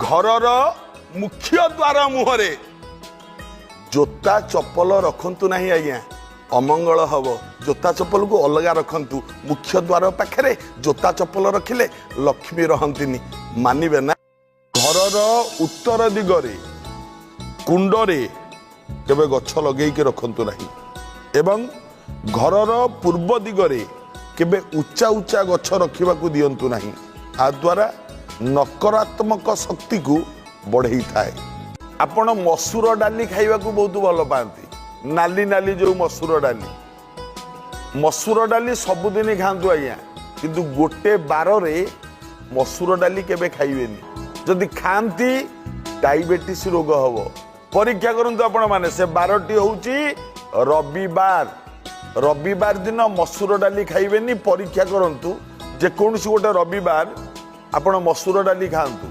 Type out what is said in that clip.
ଘରର ମୁଖ୍ୟ ଦ୍ୱାର ମୁହଁରେ ଜୋତା ଚପଲ ରଖନ୍ତୁ ନାହିଁ ଆଜ୍ଞା, ଅମଙ୍ଗଳ ହବ। ଜୋତା ଚପଲକୁ ଅଲଗା ରଖନ୍ତୁ। ମୁଖ୍ୟ ଦ୍ୱାର ପାଖରେ ଜୋତା ଚପଲ ରଖିଲେ ଲକ୍ଷ୍ମୀ ରହନ୍ତିନି, ମାନିବେ ନା? ଘରର ଉତ୍ତର ଦିଗରେ କୁଣ୍ଡରେ କେବେ ଗଛ ଲଗେଇକି ରଖନ୍ତୁ ନାହିଁ ଏବଂ ଘରର ପୂର୍ବ ଦିଗରେ କେବେ ଉଚ୍ଚା ଉଚ୍ଚା ଗଛ ରଖିବାକୁ ଦିଅନ୍ତୁ ନାହିଁ। ଦ୍ୱାରା ନକାରାତ୍ମକ ଶକ୍ତିକୁ ବଢ଼େଇଥାଏ। ଆପଣ ମସୁର ଡାଲି ଖାଇବାକୁ ବହୁତ ଭଲ ପାଆନ୍ତି, ନାଲି ନାଲି ଯେଉଁ ମସୁର ଡାଲି। ମସୁର ଡାଲି ସବୁଦିନ ଖାଆନ୍ତୁ ଆଜ୍ଞା, କିନ୍ତୁ ଗୋଟେ ବାରରେ ମସୁର ଡାଲି କେବେ ଖାଇବେନି। ଯଦି ଖାଆନ୍ତି, ଡାଇବେଟିସ୍ ରୋଗ ହବ। ପରୀକ୍ଷା କରନ୍ତୁ ଆପଣମାନେ। ସେ ବାରଟି ହେଉଛି ରବିବାର। ରବିବାର ଦିନ ମସୁର ଡାଲି ଖାଇବେନି। ପରୀକ୍ଷା କରନ୍ତୁ, ଯେକୌଣସି ଗୋଟେ ରବିବାର ଆପଣ ମସୁର ଡାଲି ଖାଆନ୍ତୁ।